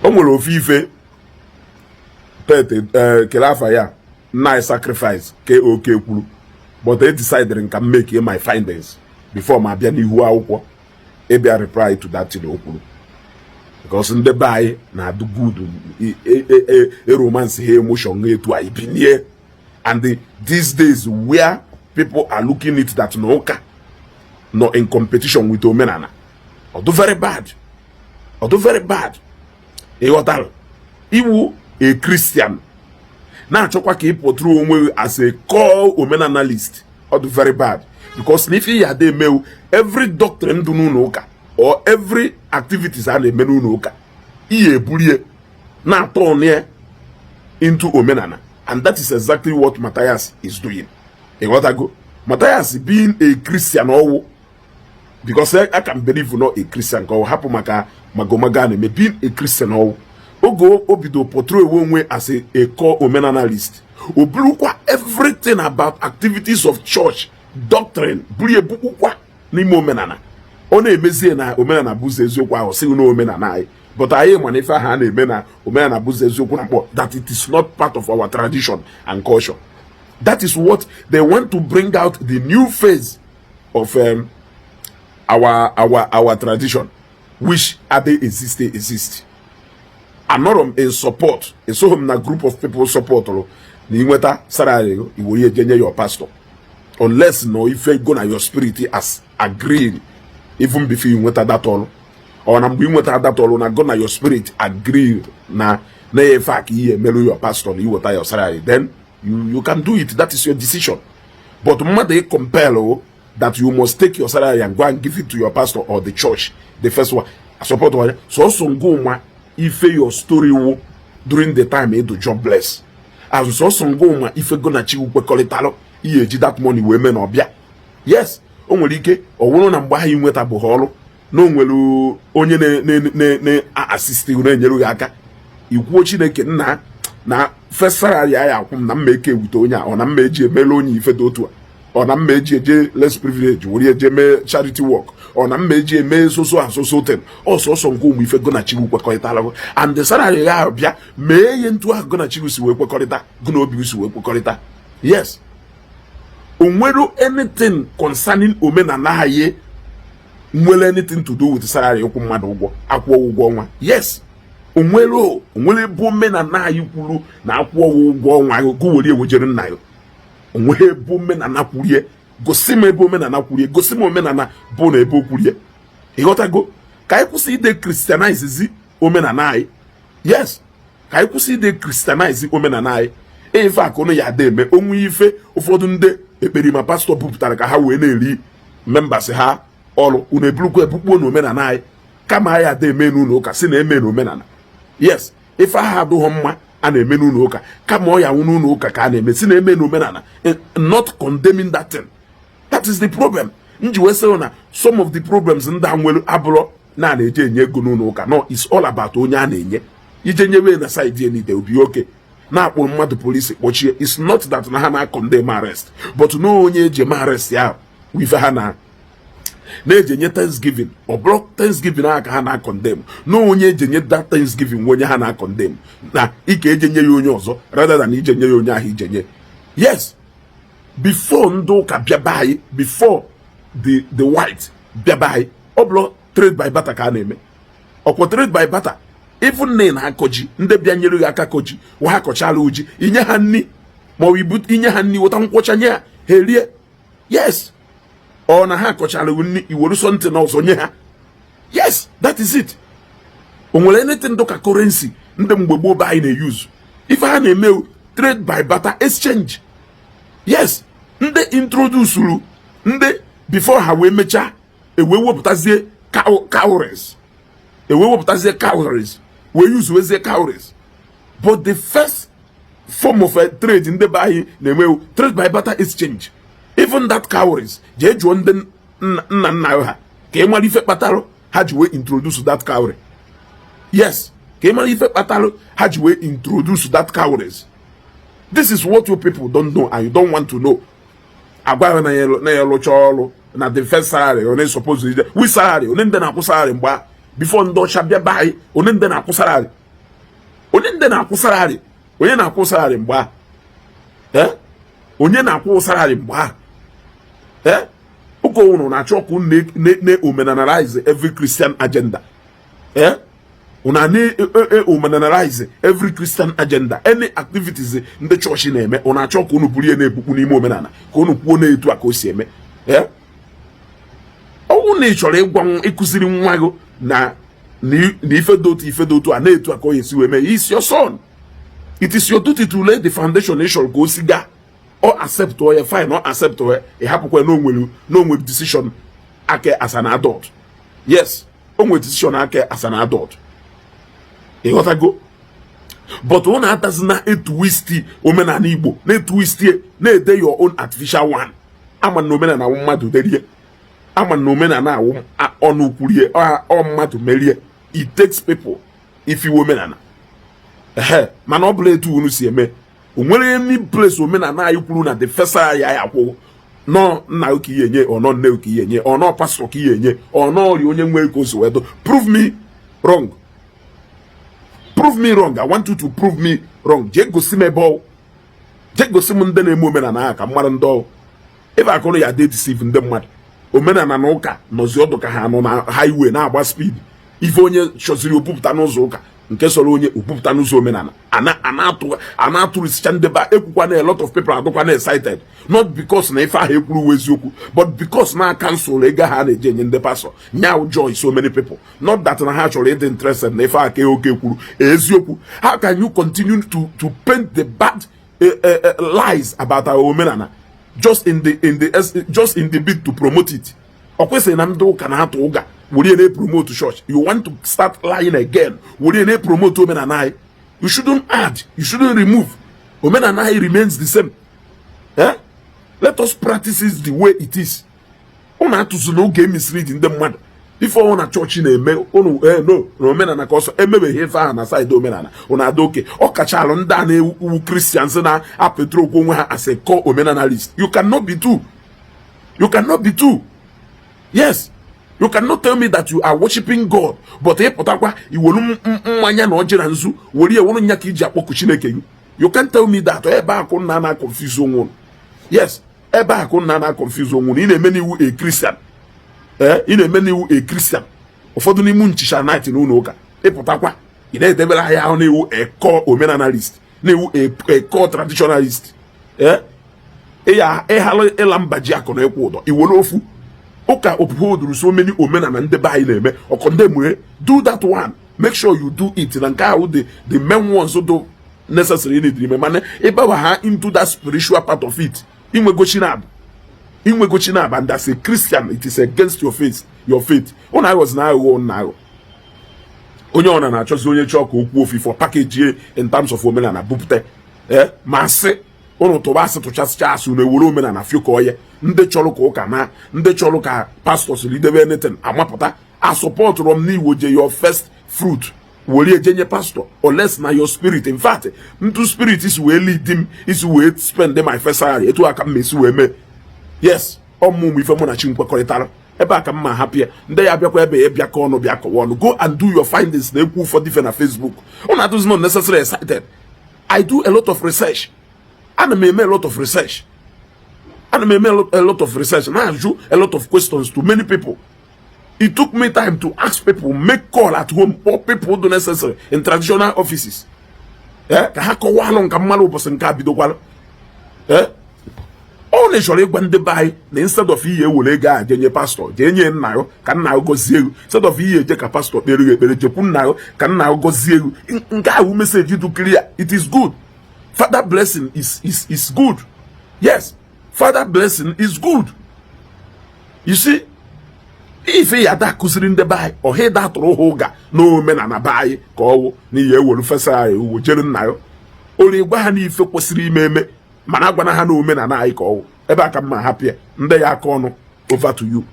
O nwere ofu ife pet kele afa ya nna anyị sacrifice ke oke kwuru, but e decided nka m make my findings before ma abịa n'ihu akwụkwọ ịbịa reply to that thing o kwuru, because ndị be anyị na-adụ good romance ha, emotion ha etu anyị binie. And these days where people are looking it that na ụka nọ in competition with omenala, ọ dị very bad, ọ dị very bad. Ịghọtara? Iwu a Christian na-achọkwa ka ị pụtụrụ onwe gị as a core omenanalist, ọ dị very bad, because na ife ya ada emewu every doctrine dị n'ụlọ ụka or every activities a na-eme n'ụlọ ụka, ihe eburie na-atọ ọnụ ya into omenala, and that is exactly what Matthias is doing. Ịghọtago? Matthias being a Christian ọwụ, because I can believe not a Christian ka ọ hapụ maka magomago a na-eme, being a Christian ọwụ, oge o bido portray onwe as a core omenalist, o burukwa everything about activities of church doctrine buru ebukpukwa n'ime omenala. Ọ na-emezie na omenala bụzi eziokwu ahụ, sịghị na omenala anyị, but anyị ma na ife ahụ a na-eme na omenala bụzi eziokwu na mkpọ that it is not part of our tradition and culture. That is what they want to bring out, the new phase of our tradition which ade exist. Anọrọ m in support, esoghị m na group of people supportụrụ na ịnweta salary iwere eje nye your pastor, unless na ife go na your spirit as agreed even before you nweta that ọrụ, ọ na mgbe ị nweta that ọrụ na go na your spirit agree na na efe a ka ihe emerụ your pastor na iweta your salary, then you can do it. That is your decision. But mmadụ ị compel o that you must take your salary and go and give it to your pastor or the church, the first one support wa sọsọ ngụ nwa ife your story wụ during the time ịdụ jobless, as sọsọ ngụ nwa ife go na chi kwekọrịtalụ ihe eji that money wee mee na ọbịa. Yes, o nwere ike ọ bụrụ na mgbe ahụ ị nwetabụghị ọrụ na o nwere onye na-assist, na-enyere gị aka, ikwuo, "Chineke nna, na first salary ya akwụ m na mma eke ewute onye a, ọ na mma eji emere onye ife dị otu a, ọ na mma eji eje less privilege were eje mee charity work, ọ na mma eji eme soso and soso thing." Ọsọsọ nke ụmụ ife go na chi kwekọrịtara and the salary ya bịa mee ihe ntu ahụ go na chi si wee kwekọrịta, go na obi si wee kwekọrịta. Yes, o nwere anything concerning omenala anyị nwere anything to do with salary, ịkwụ mmadụ ụgwọ, akwụọ ụgwọ ọnwa? Yes, onwere ebe omenala anyị kwuru na akwụọ ụgwọ ọnwa gụ were ewejere nna ya. Onweghị ebe omenala kwurie. Gosi m ebe omenala kwurie. Gosi m omenala bụ na ebe o kwurie. Ịghọtago? Ka anyị kwụsị ide christianize omenala anyị. Yes, ka anyị kwụsị ide christianize omenala anyị. Ife akụnụ ya ada eme onwe ife ụfọdụ ndị ekperima pastọ bupụtara ka ha wee na-eri members ha ọrụ. Unu eburukwa ebukpuo na omenala anyị, kama anyị ada eme n'ụlọ ụka, si na eme n'omenala. Yes, ife ahụ adịghị mma a na-eme n'ụlọ ụka, kama ọ ya nwụ n'ụlọ ụka ka a na-eme, si na eme n'omenala, not condemning that thing. That is the problem m ji wee sị na some of the problems ndị a nwere abụrọ na a na-eje enye ego n'ụlọ ụka. No, it's all about onye a na-enye. Ije nyewe na side ya niile obi oke na-akpụrụ mmadụ polisi kpọchie. It's not that na ha na-condemn arrest, but na onye eji eme arrest ya ife ha na na-eji enye thanksgiving, ọ bụrụ thanksgiving ahụ ka ha na-condemn, na onye eji enye that thanksgiving nwe onye ha na-condemn, na ike eje nye ya onye ọzọ rather than ije nye ya onye ahụ ije nye. Yes, before ndị ụka bịaba anyị, before the white bịaba anyị, ọ bụrụ trade by barter ka a na-eme. Ọkwa trade by barter, even nne na-akọ ji, ndị bịa nyere gị aka kọ ji, wa ha kọchala uji, inye ha nni, ma ọ bụ ibu inye ha nni, weta nkwọcha nye ha, ha erie. Yes, ọ na ha kọchara nni, iwere something ọzọ nye ha. Yes, that is it. O nwere anything dịka currency ndị mgbe gboo be anyị na-use? Ife ha na-eme, trade by barter exchange. Yes, ndị introducuru ndị before ha wee mechaa ewee wepụtazie cowries, ewee wepụtazie cowries, wee usewezie cowries. But the first form of a trade ndị be anyị na-enwe, trade by barter exchange. Even that cowries, jee jụọ ndị nna nna ha ka ị mara ife kpatara ha ji wee introduce that cowrie. Yes, ka ị mara ife kpatara ha ji wee introduce that cowries. This is what you people don't know and you don't want to know. Agwa ha na ya lụcha ọrụ na the first salary onye suppose ije, which salary? Onye ndị na-akwụ salary mgbe before ndị ọcha bịa be anyị? Onye ndị na-akwụ salary? Onye ndị na-akwụ salary? Onye na-akwụ salary mgbe ahụ? Eh, onye na-akwụ salary mgbe ahụ? Eh, ụka unu na-achọ ka unu na-omenalize every Christian agenda. Eh, una na-omenalize every Christian agenda, any activities ndị chọọchị na-eme, unu achọ ka unu buru ihe na-ebukpu n'ime omenala, ka unu kwuo na-etu a ka o si eme. Eh, ọnwụ na ị chọrọ ịgwa, ịkụziri nwa gị na ife dị otu, ife dị otu a, na-etu a ka ọ esi wee mee. Is your son, it is your duty to lay the foundation. Ị chọrọ ka o si gaa, ọ accept ya, fine. Ọ accept ya, ị hapụkwa na onwere decision aka as an adult. Yes, o nwere decision aka as an adult, ịghọtago? But ọ na-atazi na etwist omenala Igbo, na-etwist, na-ede your own artificial one. Ama na omenala awụ mmadụ derie, ama na omenala awụ ọnụ kwurie, ọ mmadụ merie. It takes people ifiwe omenala. Ehe, mana ọ bụla etu unu si eme, o nwere any place omenala anyị kwuru na the first anyị anyị akwụ nọ nna ka ihe enye, ọnọ nne ka ihe enye, ọnọ pastor ka ihe enye, ọnọ ọrịa onye nwere ka o si wee do? Prove me wrong, prove me wrong. I want you to prove me wrong. Jee gosi m ebe ọ, jee gosi m ndị na-eme omenala ahụ ka mmadụ ndị ọrụ ebe akụrụ ya dey deceive ndị mmadụ. Omenala na ụka nọzi ọdụ ka ha nọ na highway na-agba speed. Ife onye chọziri opupụta n'ụzọ ụka, nke sọrọ onye opupụta n'ụzọ omenala, a na-atụrụsicha ndị ba ekwukwa na a lot of people adụkwa na excited, not because na ife ahụ ekwuru uwe eziokwu, but because na cancel ego ha na-eji enye ndị pastor nyaw joy so many people, not that na ha chọrọ ịdị interested na ife aka oke kwuru eziokwu. How can you continue to paint the bad lies about our omenala just in the bid to promote it? Ọ kwesịrị na ndị ụka na-atụ ụga were na-promote church. You want to start lying again, were na-promote omenala anyị. You shouldn't add, you shouldn't remove. Omenala anyị remains the same. Eh? Let us practice it the way it is. Unu atụzụ na oge mislead ndị mmadụ. Ife ọnwụ na chọọchị na-eme unu, ee, no, na omenala ka ọsọ emebeghị ife ahụ na side omenala unu ada oke. Ọ kachalụ ndị a na-ewu Christians na-apetro okwu onwe ha as a core omenalist. You cannot be two, you cannot be two. Yes, you cannot tell me that you are worshiping God, but ị pụtakwa iwelu mmanya na ọjị na nzu were ewuru nya ka iji akpọku Chineke gị. You can't tell me that. Ebe akụ nna na confuse onwe unu. Yes, ebe akụ nna na confuse onwe unu. Ị na-eme n'iwu a Christian, ee, ị na-eme n'iwu a Christian. Ụfọdụ n'ime nchicha night n'ụlọ ụka, ịpụtakwa ị na-edebere ahịa ahụ na-ewu a core omenalist, na-ewu a core traditionalist. Ee, ịhalụ ịla mba ji akụ na ịkwụ ụdọ iwere ofu ụka uphold so many omenala ndị be anyị na-eme ọkọ ndị mue. Do that one, make sure you do it na nke ahụ, the main ones do necessary need ime. Mana ịbawa ha into that spiritual part of it, inwegochi na inwegochi na, and as a Christian it is against your faith, your faith. Ụnụ aghọzi na aghụghọ na aghọ onye ọ na na-achọzi onye chọọ ka okwu ofifo package in terms of omenala bupụta. Ee, ma sị ụnụ tụba asị, tụchasịcha asị, unu ewere omenala fịkọọ ya. Ndị chọrọ ka ụka na ndị chọrọ ka pastors lidebe anything amapụta a supportụrụ m n'iwo je your first fruit were eje nye pastor, unless na your spirit. In fact, ntu spirit isi wee lead m isi wee spend my first salary, etu aka m esi wee mee. Yes, ọmụmụ ife mụ na chi nkwekọrịtara ebe a ka m ma hapụ ya. Ndị ya bịakwa ebe ya bịakọ ọnụ, bịa kọwa ọnụ. Go and do your findings. Na-ekwu ụfọdụ ife na Facebook, ụnụ adụzi not necessary excited. I do a lot of research. Ana m eme a lot of research, ana m eme a lot of research, na-ajụ a lot of questions to many people. It took me time to ask people, make call at home, kpọọ people do necessary in traditional offices, eh, ka ha kọwalụ nka mmadụ ụbọchị nke a bidokwalụ. Eh, ọ na chọrọ ịgwa ndị be anyị na instead of ihe ewere ego a jee nye pastor, jee nye nna ya ka nna ya gọzie ego. Instead of ihe eje ka pastor kpere gị ekpere, jekwu nna ya ka nna ya gọzie ego. Nke ahụ message dị clear. It is good. Father blessing is good. Yes, father blessing is good. You see, ife ya da akụziri ndị be anyị ọha ịda atụrụ ha ụga na omenala be anyị ka ọwụ na ihe ewere fesa anyị uwe jere nna ya olu gwa ha n'ife kwesịrị ime eme, mana agwana ha na omenala anyị ka ọwụ. Ebe a ka mma hapụ ya, ndị ya aka ọnụ. Over to you.